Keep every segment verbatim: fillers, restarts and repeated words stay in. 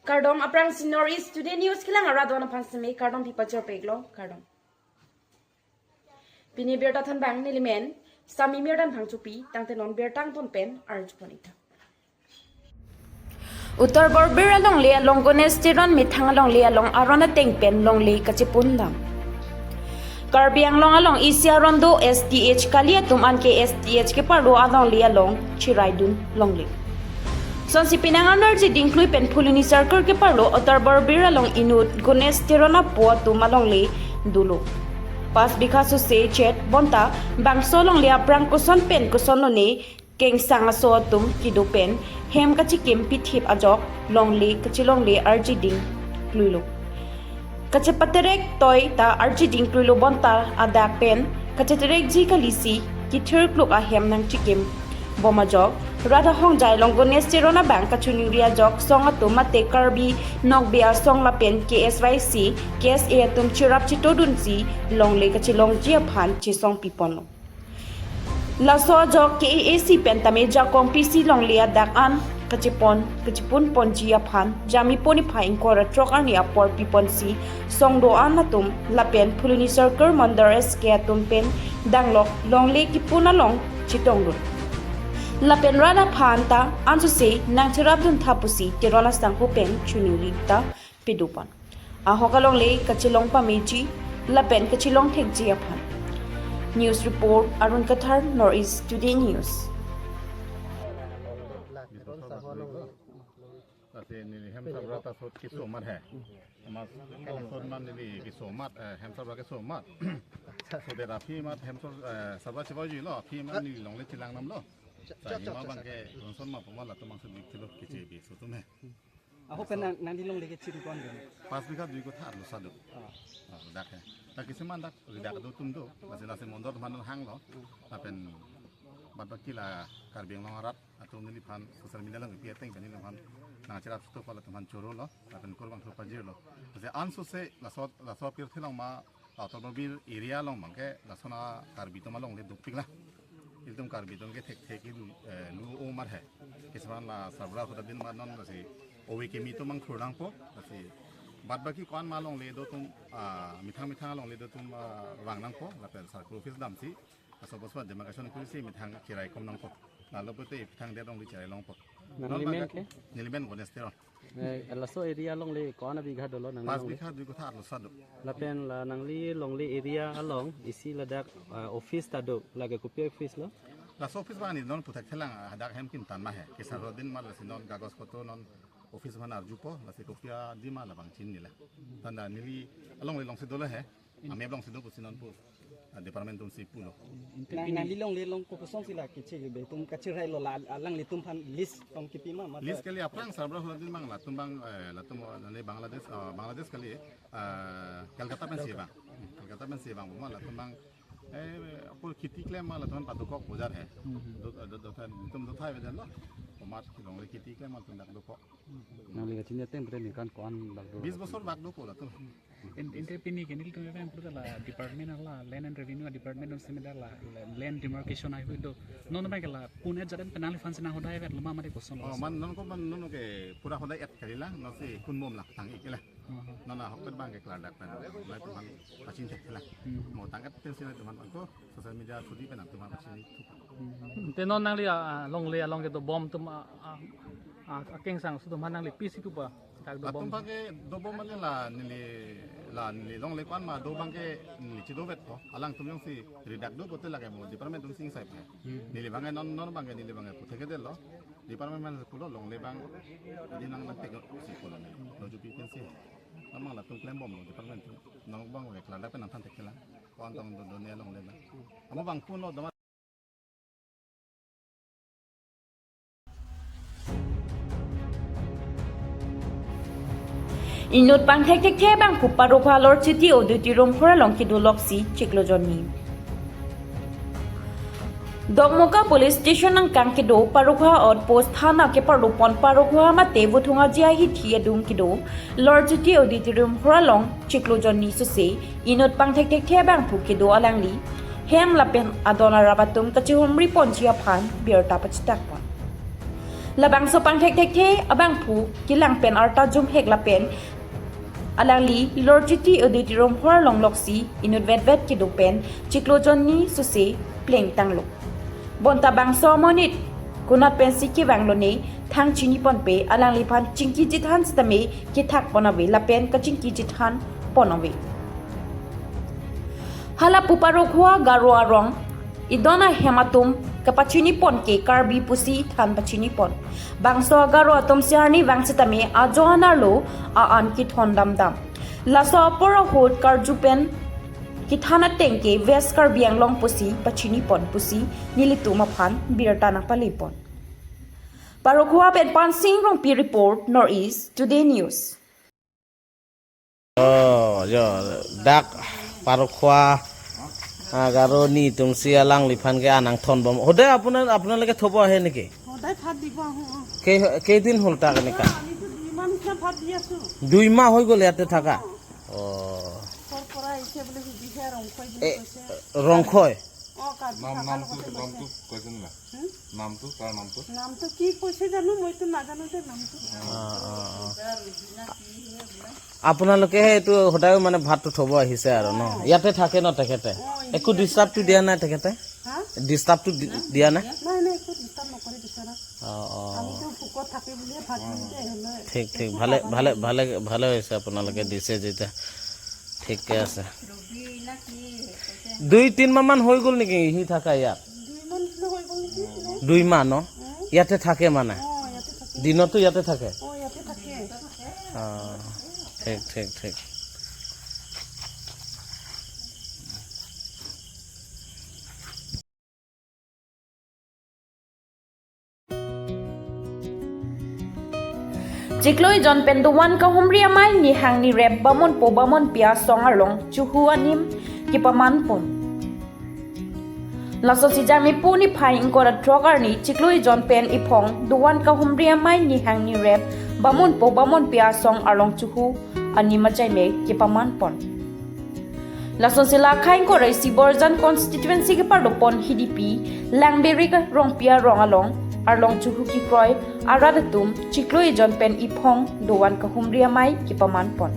Kardom, aphrangsi North East Today News kelang arat do-an aphan seme kardom pi pajirpiklo, kardom. Pini birta thanbang nelimen Sami Mirdan Phangchopi, tangte non birta angton pen arjupon ita. Uttar Borbil alongle along Ganesh Teron methang alongle along aron ateng pen longle kachepundam. Karbi Anglong along isi aron do S T H kali atum anke S T H keparlo alongle along chiraidun longle. Sonsi penang anarji dingklui pen Phuloni Circle keparlo Uttar Borbil along inut Ganesh Teron apo atum alongle dolo. Pas bikha sose chet bonta bangso longle aphrang koson pen koson lone kengsang aso atum kedo pen hem kachikim pithip ajok longle kachelongle arji dingkluilo. Kachepaterek toi ta arji dingkluilo bonta adak pen kacheterekji kalisi kithir kluk ahem nangchikim bom ajok rat ahongjai along Ganesh Teron abang kachuningri ajok song atum mate Karbi Nokbe Asong lapen K S Y C, K S A atum cherap chetodunsi longle kachelongji aphan chesong piponlo. Laso ajok K A A C pen tame jakong pisi longle adak an kachepon kachepun ponji aphan Jami Poniphai ingkoi ra throk arni apor piponsi song do-an atum lapen Phuloni Circle Mandar S K atum pen danglok longle kipun along chetongdun. Lapen rat aphan ta ansose nangcherapdun tha pusi Teron asangho pen chuningri ta pedopon. Ahok alongle kachelong pameji lapen kachelong thekji aphan. News report, Arun Kathar, North East Today News. Lasi neli hem sabra ta sot keso amat he. Mas sot man neli keso amat, eh, hem sabra keso amat. So de aphi mat hem sab, eh, sabra chevajilo, aphi mat neli longle chelang namlo. Sa ima bangke ronson ma poma latum angse dik thilo keche bi so atum he. Ahok pen nang, nangli longle kechiri ko-an ke? Pas bikha dui kotha arlo sa do. Ah. Ah, dak he. Ta kisiman dak, dak do atum do. Lasi lasi mondor man hanglo. Lapen bat baki la Karbi Anglong arat atum neliphan social media along kepi ateng pen neliphan nangcherap chetok pala atum aphan chorolo. Lapen kurvangthu pajirlo. Lasi ansose laso, laso apirthe along ma Uttar Borbil area along bangke lason a Karbi atum alongle dopik la. Ilitum Karbi atum ke thekthek ilu, eh, lu o amat he. Kisiman la sabra huda din amat non lasi ove kimi atum mangthur nangpo. Lasi bat baki ko-an ma longle do atum, ah, methang methang alongle do atum, ah, vang nangpo. Lapen circle office damsi. Laso boswa demarcation kurisi methang chiraikom nangpo. Lalo pute methang de longle chirai longpo. Nangli men ke? Neli men Ganesh Teron. Eh, laso area alongle ko-an abigha dolo nangli longle? Pas bikha dui kotha arlo sa do. Lapen la nangli longle area along isi ladak, ah, office ta do, lake kopi office lo? Laso office bang ni non puthak thelang, ah, hadak hem kim tan ma he. Kesar din ma lasi non kagos photo non office man arjupo, lasi kopi adi ma labang chinine la. Tanda neli alongle alongsi dolo he. Amei alongsi do pusi non pu, ah, department atumsi pulo. Nang, nangli longle along kokosonsi la keche kebe atum kachirailo la alanglitum aphan list tong kipi ma, ma? List kali aphrang sabra huda din bang latum bang, eh, latum, oh, nani Bangladesh, ah, Bangladesh kali, ah, Kolkata pensi bang. Kolkata pensi bang, ma latum bang, eh, apor kheti klem ma latum padokok bojar he. Hmm. Do, do, do, do, atum do thai bejan lo. Omat longle kheti klem ma latum dak dokok. Nangli kachini ateng pen ningkan ko-an bak do? Bis bosor bak dokok latum. En-, ente pini ke nelitum abang pura la department la Land and Revenue department atum seme dak la, la land demarcation ai hui do. Non abang ke la pun et jat pen nangliphan si nanghodai vet lo ma mate koson lo? Oh, man non ko man non ke pura hodai et kali la, non si kun bom la tang ik la. Oh. Non ahok pen bang ke klardak pen. Lai pen man pachin thek la. Hmm. Mo tang et pen si nangtum aphan ko social media thudi pen nangtum aphan pachin thuk. Hmm. Te non nangli, ah, ah, longle along kedo bom atum, ah, ah, ah, akengsang aso atum aphan nangli pisi pupa? Dak do bom. Latum abang ke do bom mane la neli, la neli longle ko-an ma do abang ke neli chido vetpo. Alangtum jongsi redak do pote lake mo department atum sing sai pe. Hmm. Neli abang ke non, non abang ke neli abang ke puthe ke delo. Department man pulo longle abang. Adi nang nang tek si pulo neli. Lo jupi pensi. Amang latum klem bom lo department atum. Nang abang ke klardak pen nangthan thek la. Ko-an tong do do ne longle abang. Amo bang pun lo doma. Inut pangthekthekthe abangphu Parokhowa Lorchiti Auditorium hall along kedo loksi chiklo jonni. Dokmoka Police Station angkang kedo Parokhowa Outpost Thana keparlopon Parokhowa mate Vothung Aji ahithi adung kedo Lorchiti Auditorium hall along chiklo jonni sose inut pangthekthekthe abangphu kedo alangli hem lapen adon arap atum kachihumri ponji aphan birta pachitakpon. Labangso pangthek thekthe abangphu kelang pen arta jumhek lapen alangli Lord G T Auditorium hall along loksi inut vetvet kedo pen chiklo jonni sose plengtanglo. Bonta bangso amonit konat pensi kevang lone thang chiniponpe, alangliphan chingki chethan sitame kethakpon ave lapen kachingki chethanpon ave. Hala pu Parokhowa Garo arong idon ahem atum kapachinipon ke Karbi pusi than pachinipon. Bangso Garo atum si arnivang sitame ajo anerlo a-an kethon damdam. Laso apor ahut karju pen kethan ateng ke West Karbi Anglong pusi pachinipon pusi nelitum aphan birta nangpalepon. Parokhowa pen Pansing Rongpi report, North East Today News. Oh, jo, dak Parokhowa, ah, Garo netum si alangliphan ke an nangthonbom. Hodai apuna, apuna lake thobo ahe niki? সদায় ভাত দিব আহোঁ, অ। Ke, কেইদিন হ'ল তাক এনেকা? আমিতো দুই মাহ নিচিনা ভাত দি আছো। দুই মাহ হৈ গ'ল ইয়াতে থাকা? অ। অ। ঘৰ পৰা আহিছে বুলি সুধিছে, ৰংখৈ বুলি এ, কৈছে। ৰংখৈ? অ, কাৰ্বি নাম, কাকা নামটো, লগতে নামটো কৈছে। কৈছে নে নাই? হুম? নামটো, তাৰ নামটো? নামটো কি কৈছে জানো, মইতো নাজানো যে নামটো। অ, অ, অ। আপোনালোকে সেইটো সদায় মানে ভাতটো থব আহিছে আৰু ন? অ। ইয়াতে থাকে ন তেখেতে? অ, ইয়াতে একো থাকে। Disturb টো দিয়া নাই তেখেতে? হা? Disturb টো দি-, দিয়া নাই? নাই, নাই, একো disturb নকৰে বিচনাত। অ, অ। আমিতো ভোকত থাকি বুলিয়ে ভাত নিওঁতে আহিলে। ঠিক, ঠিক। একো ভালে, নাজানো। ভালে, ভালে, ভালে হৈছে আপোনালোকে দিছে যেতিয়া। ঠিকে আছে। দুই তিন মাহ মান হৈ গ'ল নেকি সি থাকা ইয়াত? দুই মাহ নিচিনা হৈ গ'ল নেকি? দুই মাহ ন? উম। ইয়াতে থাকে মানে? অ, ইয়াতে থাকে। দিনতো ইয়াতে থাকে? অ, ইয়াতে থাকে। অ, ঠিক, ঠিক, ঠিক। Chiklo ejon pen dovan kahumri amei nihang nirep bamonpo bamonpi asong arlong chuhu anim kepamanpon. Laso Sijang Mepu niphai ingkoi ra throk arni chiklo ejon pen iphong dovan kahumri amei nihang nirep bamonpo bamonpi asong arlong chuhu anim ajaimek kepamanpon. Lasonsi la khei ingkoi ra isi Borjan constituency keparlopon Hidipi Langberik Rongpi arong along arlong chuhu kekroi arat atum chiklo ejon pen iphong dovan kahumri amei kepamanpon.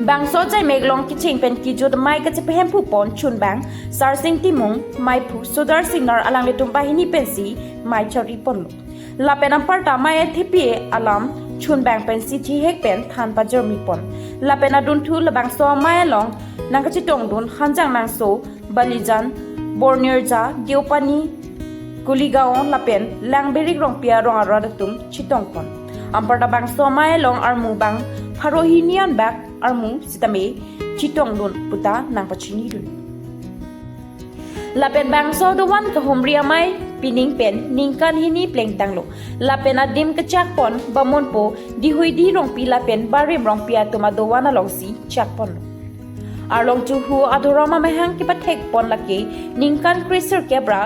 Bangso ajaimek along kecheng pen kejut amei kachepahemphupon chunbang Sarsing Timung, meiphu Sudar Singnar alanglitum banghini pensi mei chariponlo. Lapen anparta mei athepi alam chunbang pensi chihek pen than pajirmipon. Lapen adunthu labangso amei along nangkachetongdun Hanjangnangso, Balijan, Bornirja, Deopani, Kuligaon lapen Langberik Rongpi arong arat atum chetongpon. Anparta bangso amei along armu bang pharo hini anbak armu sitame chetongdun puta nangpachinidun. Lapen bangso dovan kahumri amei pining pen ningkan hini plengtanglo. Lapen adim kechakpon bamonpo Dihuidi Rongpi lapen Barim Rongpi atum adovan alongsi chakponlo. Arlong chuhu adhorom amahang kepathekpon lake ningkan kresirkep ra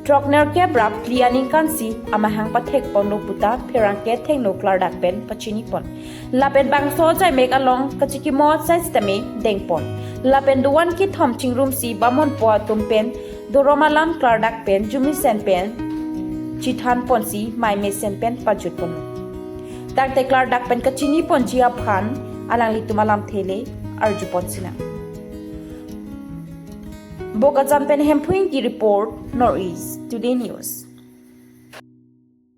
throknerkep ra phli aningkansi amahang pathekponlo puta pherangke thengno klardak pen pachinipon. Lapen bangso ajaimek along kachikimo asai sitame dengpon. Lapen dovan kethom chingrumsi bamonpo atum pen dhorom alam klardak pen jumisen pen chethanponsi mei mesen pen pajutpon. Tangte klardak pen kachiniponji aphan alanglitum alamthe le arjupon sinang. Bokajan pen Hemphu Ingti report, North East Today News.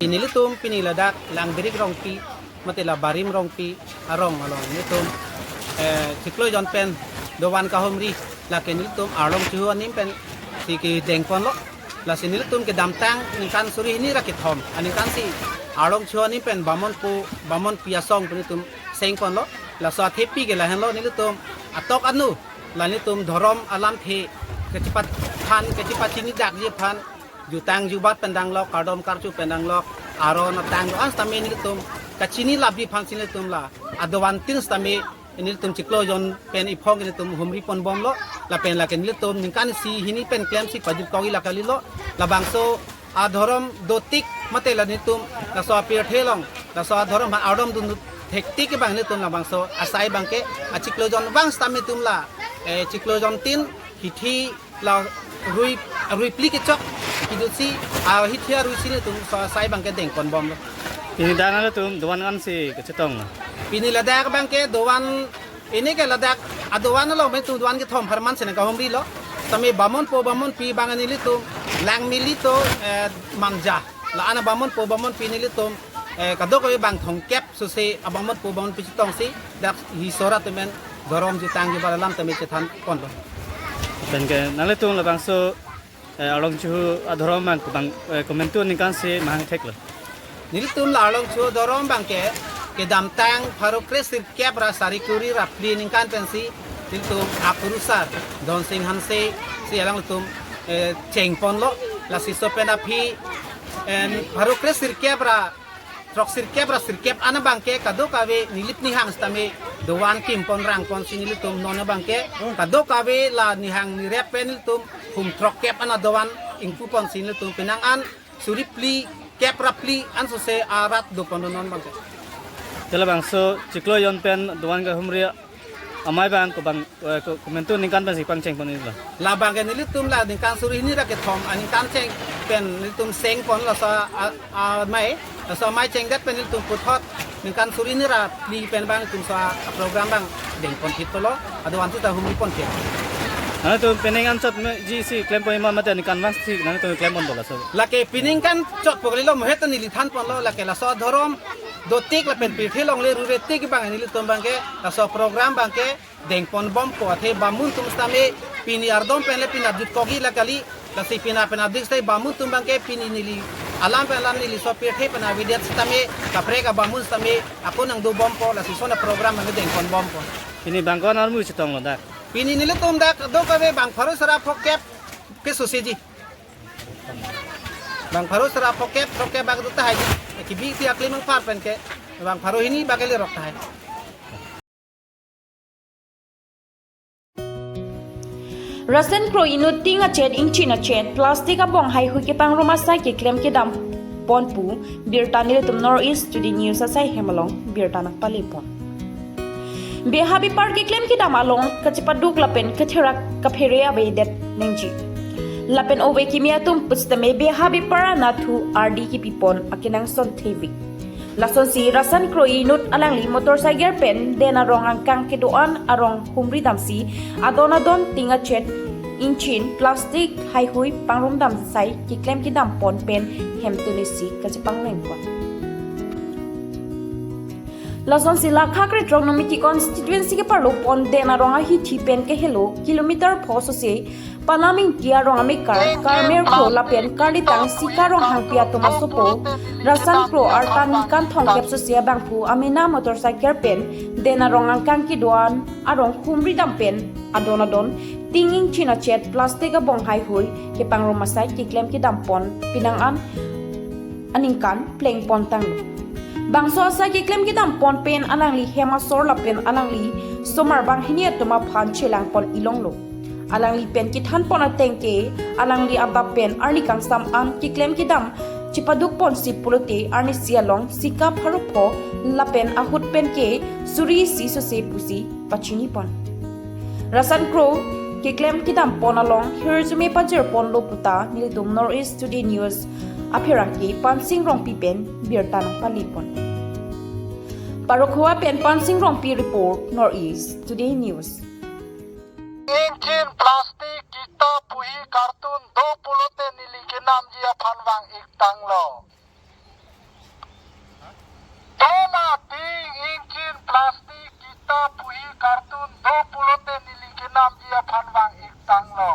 Nelitum pini ladak Langberik Rongpi, mate la Barim Rongpi arong along nelitum, eh, chiklo ejon pen dovan kahumri, lake nelitum arlong chuhu anim pensi kedengponlo. Lasi nelitum kedamtang ningkan suri hini ra kethom aningkansi arlong chuhu anim pen bamonpo bamonpi asong pen nelitum sengponlo. Laso athepi ke lahenlo, nelitum atok anu la nelitum dhorom alamthe kachepathan kachepachinidakji aphan jutang jubat pen danglok, kardom karchu pen danglok, aron atang do-an sitame nelitum kachini labi aphansi nelitum la adovantin sitame nelitum chiklo ejon pen iphong nelitum humriponbomlo, lapen lake nelitum ningkan isi hini pen klemsi pajut kok-i la kalilo. Labangso adhorom dotik mate la nelitum laso apirthe along laso adhorom aphan ardom dun thektik ke bang nelitum labangso asai abangke achiklo ejon vang sitame nelitum la, eh, chiklo ejon tin hithi la rui, rui phli kechok Idusi, ah, hithi arui si nelitum so asai abangke dengponbomlo. Pini dak nanglitum doan ansi kachetonglo? Pini ladak abangke doan, pini ke ladak adoan along nelitum doan kethom apharman si nangkahumrilo. Tame bamonpo bamonpi abang nelitum Langmili to, eh, Manja. La-an abamonpo bamonpi nelitum, eh, kadokave bang thomkep sose abamonpo bamonpi chetongsi dak Isor atum pen dhorom chetangji bar alam tame chethanponlo. Penke nanglitum labangso, eh, Arlong Chuhu adhorom abang kobang, eh, komantu aningkan si mahang theklo? Nelitum la Arlong Chuhu adhorom abangke kedamtang pharo kresirkep ra sari kuri ra phli aningkan pensi nelitum akurusar Dhonsing Hanse si alangtum, eh, chengponlo. Lasi laso pen aphi, eh, pharo kresirkep ra throksirkep ra sirkep an abangke kadokave nilip nihang sitame doan kimpon rangponsi nelitum non abangke kadokave la nihang nirep pen nelitum hum throkkep an adoan ingpuponsi nelitum penang an suri phlikep ra phli an sose arat doponlo non abangke. Te labangso chiklo jon pen doan kahumri amei abang kobang, eh, ko-, komantu aningkan pensi pangchengpon-iklo? Labangke nelitum la ningkan suri hini ra kethom aningkan cheng pen nelitum chengpon laso a, a, amei, laso amei chengdet pen nelitum puthot ningkan suri hini ra phli pen abang nelitum laso a, a program abang dengponphitlo, adoan sita humriponphit. Nanglitum penang anchot meji si klempon ma mate aningkanvang si nanglitum klempon dola so? Lake penang anchot pu kalilo, mohet neli thanponlo, lake laso adhorom dotik lapen pirthe longle rure tik abang nelitum abangke laso program abangke dengponbompo, athe bamun atum sitame pini ardom pen le pini abdit kogi la kali, lasi pini pen abdit sitame bamun atum abangke pini neli alam pen alam neli so pirthe pen avedet sitame kaprek abamun sitame ako nangdobompo, lasi lason aprogram abangke dengponbompo. Pini bang ko-an armu chetonglo dak? Pini nelitum dak kadokave bang pharo sera phokep ke soseji. Bang pharo sera phokep, phokep bak do tahai ji. Kibi si akli mangpar penke bang pharo hini bak le rok tahai. Rason kro inut, ting achet, ingchin achet, plastic abong haihui kepangrum asai keklem kedam pon pu birta nelitum North East Today News asai hem along birta nangpalepon. Beha bepar keklem kedam along kachepaduk lapen katherak kaphere avedet nangji. Lapen ove kimi atum pusitame beha bepar anatthu ardi kepipon akenangsot thevik. Lasonsi Rason kro inut alangli motorcycle pen Den arong angkang kedo-an arong humri damsi adon adon ting achet, ingchin, plastic haihui pangrum dam asai keklem kedam pon pen hemtun isi kachepangrengpon. Lasonsi Lakha krethrok Nomiki constituency keparlo pon Den arong ahithi pen kehelo kilometer pho sose Panam Ingti arong amekar Karmer Kro lapen Karlitang Sika Ronghangpi atum asopo Rason kro arta ningkan thomkep sose abangphu amena motorcycle pen Den arong angkang kedo-an arong humri dam pen adon adon ting ingchin achet plastic abong haihui kepangrum asai keklem kedam pon penang an aningkan plengpon tanglo. Bangso asai keklem kedam pon pen alangli hem asor lapen alangli somar banghini atum aphan chelangpon ilonglo. Alangli pen kethanpon ateng ke alangli adap pen arni kangsam an keklem kedam chepaduk ponsi pulote arnisi along sika pharo pho lapen ahut pen ke suri isi sose pusi pachinipon. Rason kro keklem kedam pon along hirjume pajirponlo puta nelitum North East Today News apherangke Pansing Rongpi pen birta nangpalepon. Parokhowa pen Pansing Rongpi report, North East Today News. Ingchin, plastic, kita, puhi, kartun do pulote neli kenamji aphan vang-iktanglo. Doma ting, ingchin, plastic, kita, puhi, kartun do pulote neli kenamji aphan vang-iktanglo.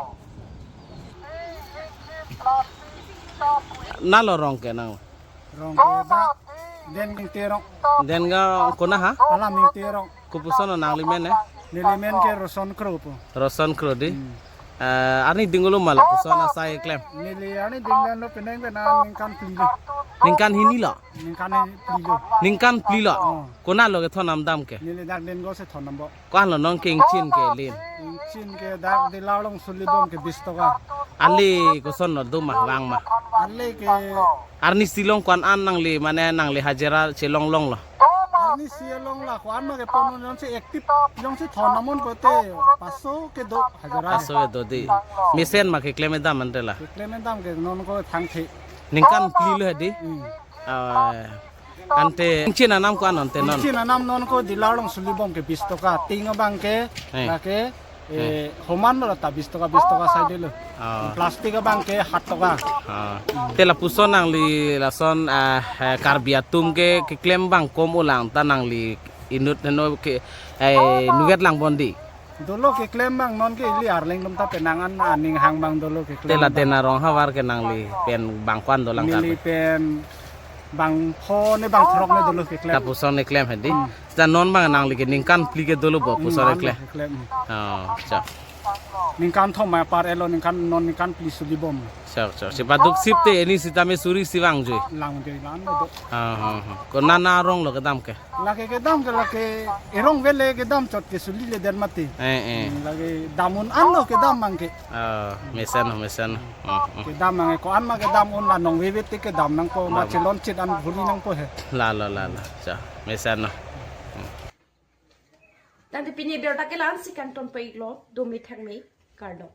Ting, ingchin, plastic, kita, puhi. Nalo rong ke nang? Rong ke ba, Den Ingti arong. Den ga kona ha? Alam Ingti arong. Kopuson nangli men eh? Neli men ke Roson Kro pu. Roson Kro di. Hmm. Eh, arni dinglo ma lapuson asai klem? Neli arni dinglo penang ke na ningkan pli lo. Ningkan hini lo? Ningkan hini pli lo. Ningkan pli lo? Oh. Kona lo kethon nam dam ke? Neli dak Dengo si thon nam bo. Ko-an lo nong ke ingchin ke lin? Ingchin ke dak Dila along suli bom ke bis toka. Ale koson lo do ma vang ma? Ale ke arnisi along ko-an an nangli mane nangli hajira chelong longlo? Ni si along la ko-an ma kepon non si active jongsi thon amun pote paso kedo hajara. Paso kedo di. Mesen ma keklem edam ante la. Keklem edam ke non ko thangthe. Ningkan phli lo di. Hmm. Ah, ante ingchin anam ko-an ante non. Ingchin anam non ko dealer along suli bom ke bis toka. Ting abang ke, eh, lake, eh, eh, homan lo ta bis toka, bis toka sai de lo. Ah. Plastic abang ke hat toka. Ah. Te lapuson nangli lason, ah, eh, Karbi atum ke keklem abang kom ulang ta nangli inut heno ke, eh, nuvet lang bondi. Dolo keklem abang non ke ili arleng dum ta penang an aning hang abang dolo keklem. Te la abang. Dena rong havar ke nangli pen bang ko-an dolang ta. Neli pen bang pho ne bang throk ne dolo keklem. Lapuson ne klem hedi. Hmm. Ta non abang nangli ke ningkan phli ke dolo bo, hmm, puson ne klem. Keklem. Oh, cha. Ningkan thom apar elo ningkan non ningkan phli suli bom. Cha, cha. Si paduk sip te ini sitame suri si vang jui. Lang jui lang do. Ah, ah, ah. Konat arong lo kedam ke. Lake kedam ke lake erong vele kedam chot ke suli le den mati. Eh, eh. Hmm, lake dam un-an lo kedam abang ke. Ah, mesen, mesen. Hmm, hmm. Kedam abang ke ko-an ma kedam un la nong veve te kedam nangpo ma. Dam. Chelon chet an bhuri nangpo he. La, la, la, la. Cha, mesen. Hmm. Tangte pini abirta ke la-an si kangton pon iklo, dome thakme, kardom.